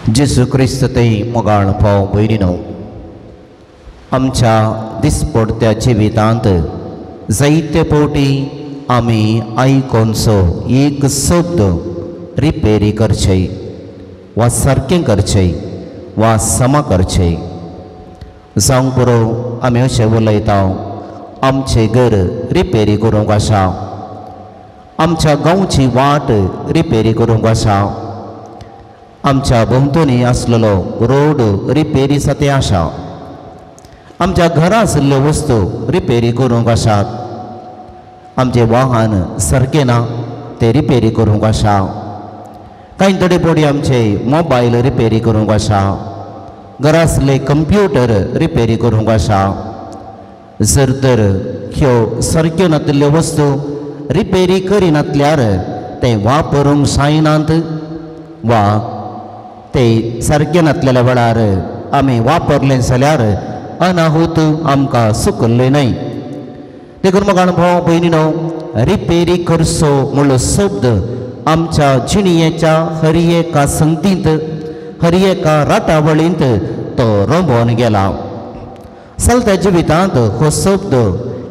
जेजू क्रिस्त ते मोगाळ भाव भयणीनो, आमच्या दिसपडत्या जिवितांत जायते फावटी आमी आयकोनचो एक शब्द रिपेरी करचे वा सारकें करचें वा समा करचें. जावंक पुरो आमी अशें उलयता, आमचें घर रिपेरी करूंक आसा, आमच्या गांवची वाट रिपेरी करूंक आसा, आमच्या भोंवतणी आसलेलो रोड रिपेरी जाते आसा, आमच्या घरा आशिल्ल्यो वस्तू रिपेरी करूंक आसात, आमचें वाहन सारकें ना तें रिपेरी करूंक आसा, कांय थोडे फावटी आमचे मोबायल रिपेरी करूंक आसा, घरा आसले कंप्युटर रिपेरी करूंक आसा. जर तर ह्यो सारक्यो नातिल्ल्यो वस्तू रिपेरी करिनातल्यार तें वापरूंक जायनात वा ते सारकें नातलेल्या वेळार आमी वापरलें जाल्यार अनाहूत आमकां सुकल्लें न्हय. देखून म्हाका भाव भयणीनो, रिपेरी करचो म्हणलो शब्द आमच्या जिणयेच्या हर एका संगतींत, हर एका राटावळींत तो रोंबोवन गेला. चलत्या जिवितांत हो शब्द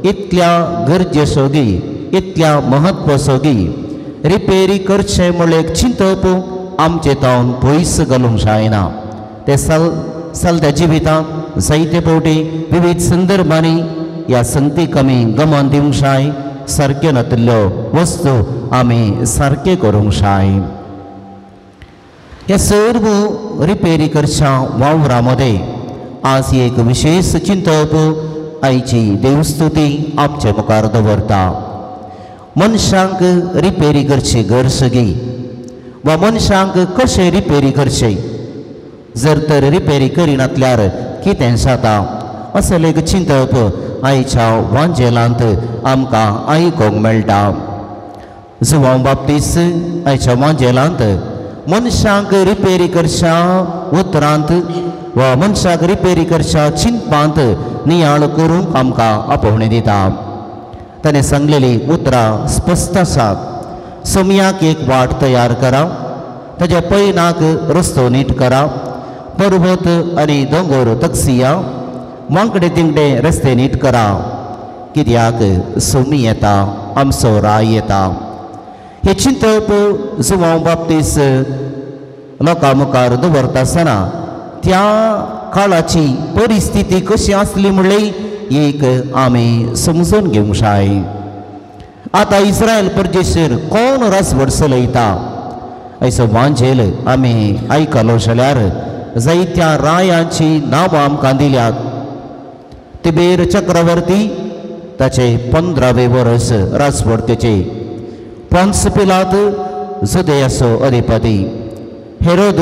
इतल्या गरजेसोगी, इतल्या म्हत्वासोगी रिपेरी करचें म्हणलें एक चिंतप आमचे तावन पयस घालूंक जायना. ते चलत्या जिवितांत जायते फावटी विविध संदर्भांनी ह्या संगतीक आमी गमन दिवंक जाय, सारक्यो नातिल्ल्यो वस्तू आमी सारक्यो करूंक जाय. ह्या सर्व रिपेरी करच्या वावरा मदें आज एक विशेष चिंतप आयची देवस्तुती आमचे मुखार दवरता. मनशांक रिपेरी करची गरज गी वा मनशांक कशें रिपेरी करचें, जर तर रिपेरी करिनातल्यार कितें जाता असलें एक चिंतप आयच्या वांजेलांत आमकां आयकूंक मेळटा. जुवांव बाप्तीस्त आयच्या वांजेलांत मनशांक रिपेरी करच्या उतरांत वा मनशाक रिपेरी करच्या चिंतपांत नियाळ करूंक आमकां आपोवणें दिता. ताणें सांगलेलीं उतरां स्पश्ट आसात. सोमयाक एक वाट तयार करा, ताज्या पयनाक रस्तो नीट करा, पर्वत आनी दोंगर तकसिया, वांकडे तिंगडे रस्ते नीट करा, कित्याक सोमी येता, आमचो राय येता. हें चिंतप जुवांव बाप्तीस्त लोकां मुखार दवरता आसतना त्या काळाची परिस्थिती कशी आसली म्हणली एक आमी समजून घेवंक जाय. आतां इस्रायल परदेशीर कोण राजवट चलयता आयचो वांजेल आमी आयकलो जाल्यार जायत्या रायांची नांवां आमकां दिल्यात. तिबेर चक्रवर्ती ताचे 15वें वर्स राजवटतेचे, पोन्स पिलात जुदेयाचो अधिपती, हेरोद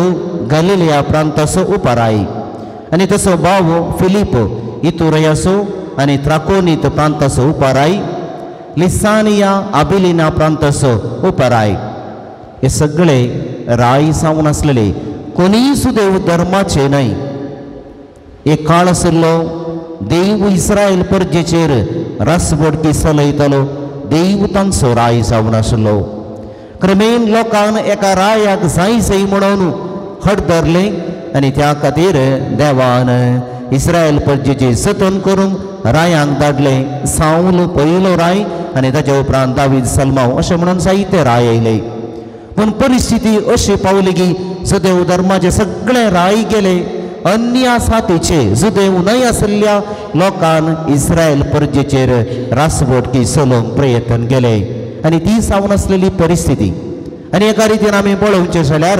गालिलिया प्रांताचो उपराय आनी तसो भाव फिलीप इतुरयाचो आनी त्राकोनीत प्रांताचो उपराय, लिसानिया आबिलिना प्रांताचो उपराय. हे सगळे राय जावन आसलेले, कोणीय सुदेव धर्माचे न्हय. एक काळ आशिल्लो देव इस्रायल परजेचेर रासवडकी चलयतालो, देव तांचो राय जावन आशिल्लो. क्रमेण लोकान एका रायाक जाय जाय म्हणून हट धरलें आनी त्या खातीर देवान इस्रायल परजेचें जतन करूंक रायांक धाडलें. सावल पयलो राय आनी ताच्या उपरांत दावीद सलमाव अशें म्हणून जायते राय आयले. पूण परिस्थिती अशी पावली की जुदेव धर्माचे सगळे राय गेले, अन्य जातीचे जुदेव न्हय आशिल्ल्या लोकान इस्रायल परजेचेर रासवटकी चलोवंक प्रयत्न केले आनी ती जावन आसलेली परिस्थिती. आनी एका रितीन आमी पळोवचें जाल्यार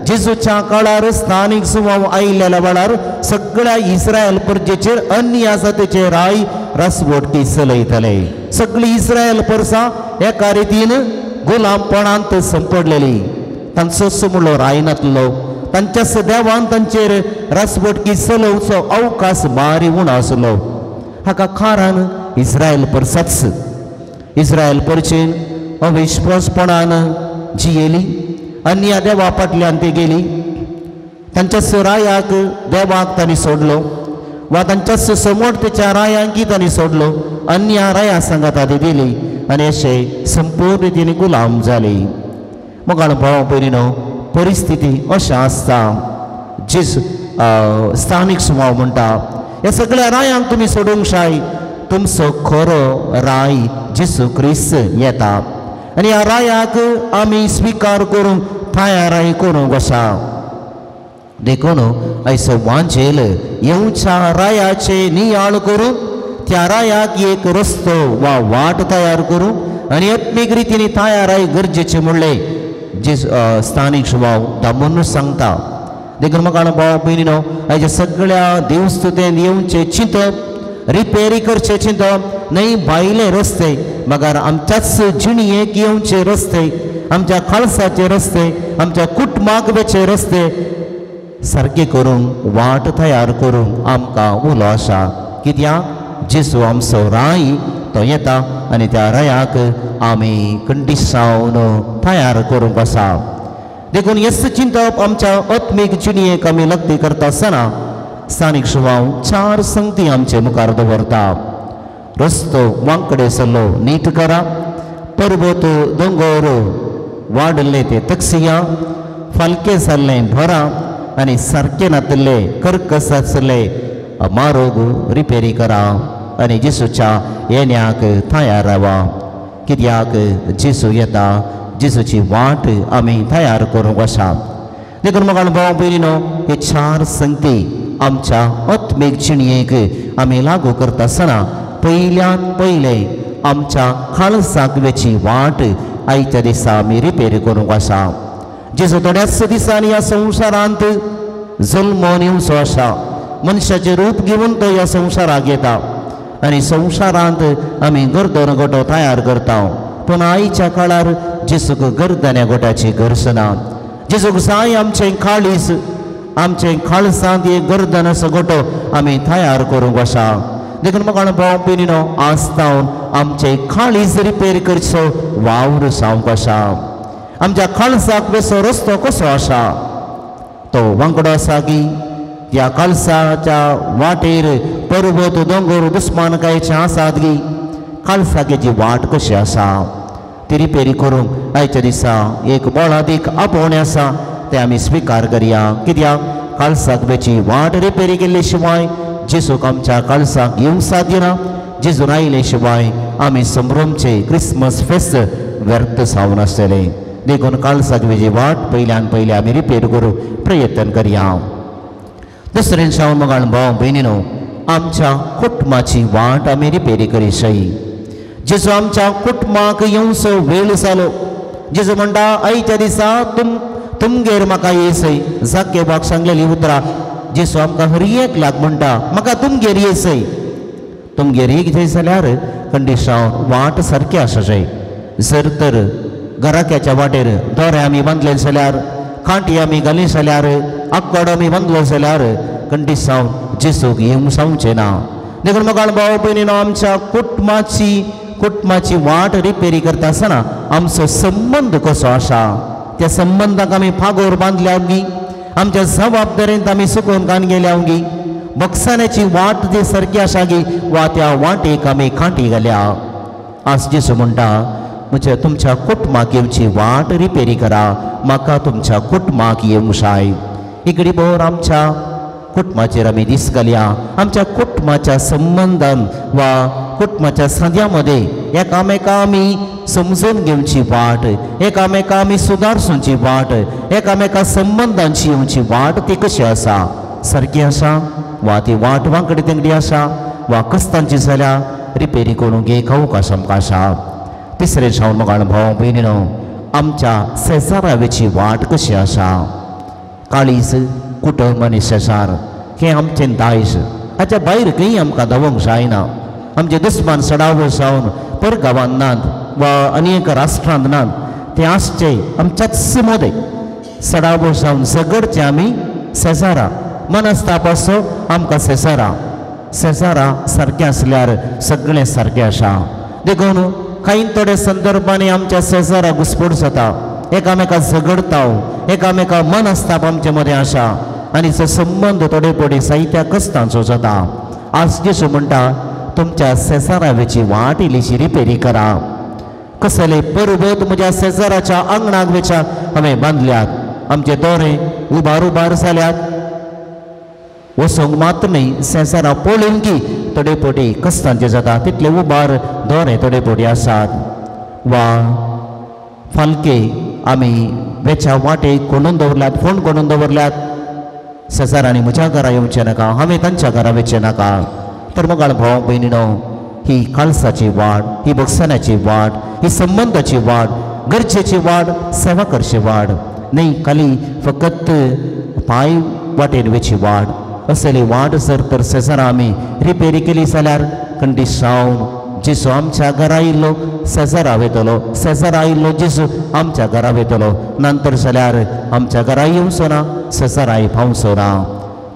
जेजूच्या काळार स्थानीक जुवांव आयिल्ल्या वेळार सगळ्या इस्रायल परजेचेर अन्य जातीचे राय रासवटकी चलयतले. सगळी इस्रायल परसां एका रितीन गुलामपणांत संपडलेली. तांचो म्हणलो राय नातलो, तांच्या देवान तांचेर रासवटकी चलोवचो अवकाश बारी उणो आसलो. हाका कारण इस्रायल परसाच. इस्रायल परचेन अविश्वासपणान जियेली, अन्य देवा फाटल्यान ती गेली. तांच्या रायाक देवाक तांणी सोडलो वा तांच्या समोरतेच्या रायांकी तांणी सोडलो, अन्य राया सांगाता ती दिली आनी अशें संपूर्ण रितीन गुलाम जाली. मोगाळ भाव भयणीनो, परिस्थिती अशें आसता. जेस स्थानीक सुवाव म्हणटा ह्या सगळ्या रायांक तुमी सोडूंक शाय, तुमचो खरो राय जेसू क्रिस्त येता आनी ह्या रायाक आमी स्विकार करूंक तयाराय करूंक आसा. देखून आयचो वांजेल येवच्या रायाचे नियाळ करून त्या रायाक एक रस्तो वा वाट तयार करूं आनी आत्मीक रितीन तयाराय गरजेचें म्हणलें जे स्थानीक सुवाव दामून सांगता. देखून म्हाका भाव भयणीनो आयच्या सगळ्या देवस्तुतेन येवचें चिंतप, रिपेरी करचें चिंतप न्हय भायले रस्ते मगर आमच्याच जिणयेक येवचे रस्ते, आमच्या खालसाचे रस्ते, आमच्या कुटुंबाक वेचे रस्ते सारके करूंक वाट तयार करूंक आमकां उलो आसा. कित्याक जेजू आमचो राय तो येता आनी त्या रायाक आमी कंडिसावन तयार करूंक आसा. देखून येस चिंतप आमच्या आत्मीक जिणयेक आमी लग्ती करता आसतना स्थानीक सुवाव चार संगती आमचे मुखार दवरता. रस्तो वांकडे सरलो नीट करा, पर्वत दोंगर वाडले ते तक्षिया, फालके जाल्ले भरा आनी सारके नातिल्ले कर्कस आसले मारोग रिपेरी करा आनी जेसूच्या येण्याक तयार रावा. कित्याक जेसू येता, जेसूची वाट आमी तयार करूंक आसा. देखून म्हाका भाव भयणीनो हे चार संगती आमच्या आत्मीक जिणयेक आमी लागू करता आसतना पयल्यान पयलें आमच्या खालसाक वेची वाट आयच्या दिसा आमी रिपेर करूंक आसा. जेजू थोड्याच दिसांनी ह्या संवसारांत जल्मोन येवचो आसा, मनशाचें रूप घेवन तो ह्या संवसाराक येता आनी संवसारांत आमी गर्दन गोटो तयार करता. पूण आयच्या काळार जेजूक गर्दन्या गोट्याची गरज ना. जेजूक जाय आमचें काळीज, आमचें खालसांत एक गर्दन असो गोटो आमी तयार करूंक आसा. देखून म्हाका भाव भयणीनो आज तावन आमचें काळीज रिपेर करचो वावर जावंक आसा. आमच्या खालसाक वेसो रस्तो कसो आसा, तो वांकडो आसा की त्या खालसाच्या वाटेर पर्वत दोंगर दुस्मानकायचे आसात की खालसाकेची वाट कशी आसा ती रिपेरी करूंक आयच्या दिसा एक बळादीक आपोवणें आसा तें आमी स्विकार करया. कित्याक खालसाक वेची वाट रिपेरी केल्ले शिवाय जेजूक आमच्या खालसाक येवंक साध्य ना. जेजून आयले शिवाय आमी संभ्रमचे क्रिसमस फेस्त व्यर्थ जावन आसतलें. देखून काळसाक वेची वाट पयल्यान पयलें आमी रिपेर करूंक प्रयत्न करया. दुसरें जावन मगाळ भाव भयणीनो आमच्या कुटुंबाची वाट आमी रिपेरी करी शय. जेजू आमच्या कुटुंबाक येवचो वेळ जालो. जेजू म्हणटा आयच्या दिसा तुमगेर म्हाका येसय. जाकेबाक सांगलेली उतरां जेजू आमकां हर एकल्याक म्हणटा म्हाका तुमगेर येसय. तुमगेर एक जाय जाल्यार कंडिशन वाट सारकी आसा जाय. जर तर घराक्याच्या वाटेर दोरे आमी बांदले जाल्यार, कांटी आमी घाली जाल्यार, आक्कोड आमी बांदलो जाल्यार कंडिसांव जेजूक येवंक जावचें ना. देखून म्हाका भाव भयणीनो आमच्या कुटुंबाची वाट रिपेरी करता आसतना आमचो संबंद कसो आसा त्या संबंदाक आमी फागोर बांदल्या गी, आमच्या जबाबदारेंत आमी सुकोवन कान गेल्या गी, बक्षाण्याची वाट जी सारकी आसा गी वा त्या वाटेक आमी कांटी घाल्या. आज जेजू म्हणटा म्हज्या तुमच्या कुटुंबाक येवची वाट रिपेरी करा, म्हाका तुमच्या कुटुंबाक येवंक जाय. इकडे भोर आमच्या कुटुंबाचेर आमी दीस घालया. आमच्या कुटुंबाच्या संबंदान वा कुटुंबाच्या साद्या मदें एकामेका आमी समजून घेवची वाट, एकामेका आमी सुदारसूची वाट, एकामेका संबंदांची येवची वाट ती कशी आसा, सारकी आसा वा ती वाट वांकडी तेंगडी आसा वा कस्तांची जाल्यार रिपेरी करूंक एक अवकाश आमकां आसा. तिसरें जावन मगाळ भाव भयणीनो आमच्या शेजारावेची वाट कशी आसा. काळीज, कुटुंब आनी शेजार हें आमचें दायज. हाच्या भायर खंय आमकां धांवंक जायना. आमचे दुस्मान सडाव जावन परगांवांत नात वा आनी एका राष्ट्रांत नात, ते आसचे आमच्याच मदें सडाव जावन झगडचे आमी शेजारा. मनस्ताप आसो आमकां शेजारा, शेजारा सारकें आसल्यार सगळें सारकें आसा. देखून कांय थोड्या संदर्भांनी आमच्या शेजारा घुसपट जाता, एकामेका झगडता, एकामेका मनस्ताप आमचे मदें आसा आनी तो संबंद थोडे पडे साहित्या कस्तांचो जाता. आज जेजू म्हणटा तुमच्या शेजारावेची वाट इल्लीशी रिपेरी करा. कसले पर्वत म्हज्या शेजाराच्या आंगणाक वेच्या हांवें बांदल्यात, आमचे दोरे उबार उबार जाल्यात, वचोंक मात्र न्हय, शेजारा पळोवन की थोडे फावटी कश्टांचे जाता तितले उबार दोरे थोडे फावटी आसात वा फालके आमी वेच्या वाटेक कोणून दवरल्यात, फोण कोणून दवरल्यात. शेजारांनी म्हज्या घरा येवचें नाका, हांवें तांच्या घरा वचचें नाका. तर मोगाळ भाव भयणीनो, ही काळसाची वाट, ही भोगसण्याची वाट, ही संबंदाची वाट, गरजेची वाट, सेवा करची वाट न्ही, खाली फकत पांय वाटेन वेची वाट. असली वाट जर तर शेजारा आमी रिपेरी केली जाल्यार कंडिसांव जेजू आमच्या घरा आयिल्लो शेजारा वयतलो, शेजारा आयिल्लो जेजू आमच्या घरा वयतलो. नंतर जाल्यार आमच्या घरा येवचो ना, शेजाराय पावचो ना.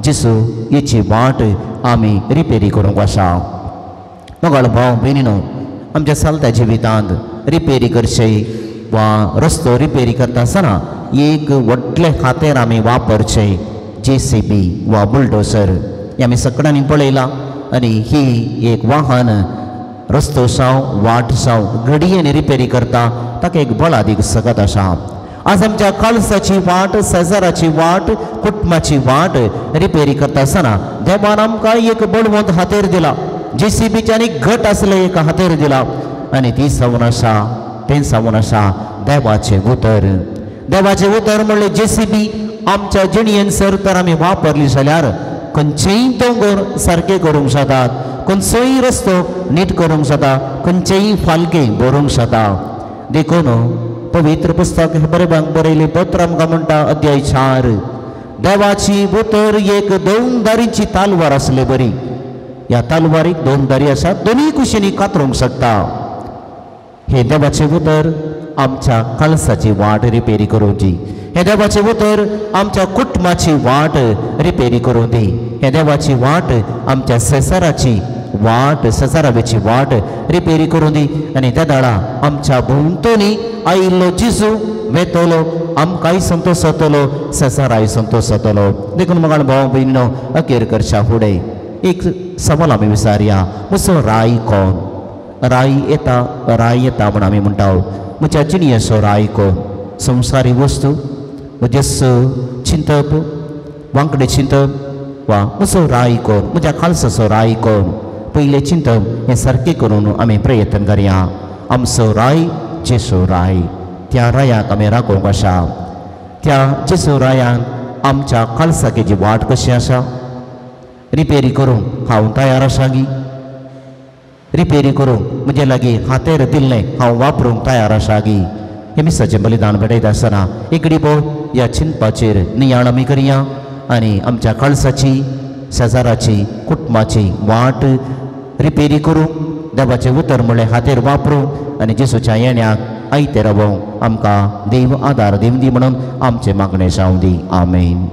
जेजू हेची वाट आमी रिपेरी करूंक आसा. मोगाळ भाव भयणीनो, आमच्या चलत्या जिवितांत रिपेरी करचे वा रस्तो रिपेरी करता आसतना एक व्हडलें हातेर आमी वापरचें, जेसीबी वा बुलडोसर. हें आमी सगळ्यांनी पळयलां. आनी ही एक वाहन रस्तो जावं वाट जावं घडयेन रिपेरी करता, ताका एक बळादीक सकत आसा. आज आमच्या काळसाची वाट, शेजाराची वाट, कुटुंबाची वाट रिपेरी करता आसतना देवान आमकां एक बळवंत हातेर दिला, जेसीबीचे आनी घट आसलें एक हातेर दिला. आनी ती जावन आसा, तें जावन आसा देवाचें उतर. देवाचें उतर म्हणलें जेसीबी आमच्या जिणेन सर तर आमी वापरली जाल्यार खंयचेय दोंगर सारके करूंक जातात, खंयचोय रस्तो नीट करूंक जाता, खंयचेय फालके भरूंक जाता. देखून पवित्र पुस्तक बरेबांक बरयलें पत्र आमकां म्हणटा अध्याय 4, देवाची उतर एक दोन दारीची तालवार आसले बरी. ह्या तालवारीक दोन दारी आसात, दोनूय कुशींनी कातरूंक शकता. हे देवाचें उतर आमच्या काळसाची वाट रिपेरी करूंची, हे देवाचें उतर आमच्या कुटुंबाची वाट रिपेरी करूं दी, हे देवाची वाट आमच्या शेजाराची वाट, शेजाराची वाट रिपेरी करूं दी. आनी त्या दाडा आमच्या भोंवतणी आयिल्लो जेजू वेतलो, आमकांय संतोश जातलो, शेजाराय संतोश जातलो. देखून मोगाळ भाव भयणीनो, अखेर करच्या फुडें एक सवाल आमी विचारया, म्हजो राय कोण? राय येता, राय येता म्हूण आमी म्हणटा. म्हज्या जिणयेचो राय कोण? संवसारी वस्तू, म्हजें चिंतप, वांकडें चिंतप, वा म्हजो राय कोण? म्हज्या खालसाचो राय कोण? पयलें चिंतप हें सारकें करून आमी प्रयत्न करया. आमचो राय जेसो राय, त्या रायाक आमी राखोवंक आसा. त्या जेसो रायान आमच्या खालसाकेची वाट कशी आसा रिपेरी करूंक हांव तयार आसा गी? रिपेरी करूंक म्हजे लागीं हातेर दिल्लें हांव वापरूंक तयार आसा गी? हें मिसाचें बलिदान भेटयता आसतना एकडे पळोव ह्या चिंतपाचेर नियाळ आमी करया आनी आमच्या काळसाची, शेजाराची, कुटुंबाची वाट रिपेरी करूंक देवाचें उतर म्हणलें हातेर वापरूंक आनी जेसूच्या येण्याक आयते रावोंक आमकां देव आदार दिवं दी म्हणून आमचें मागणें जावं दी. आमेन.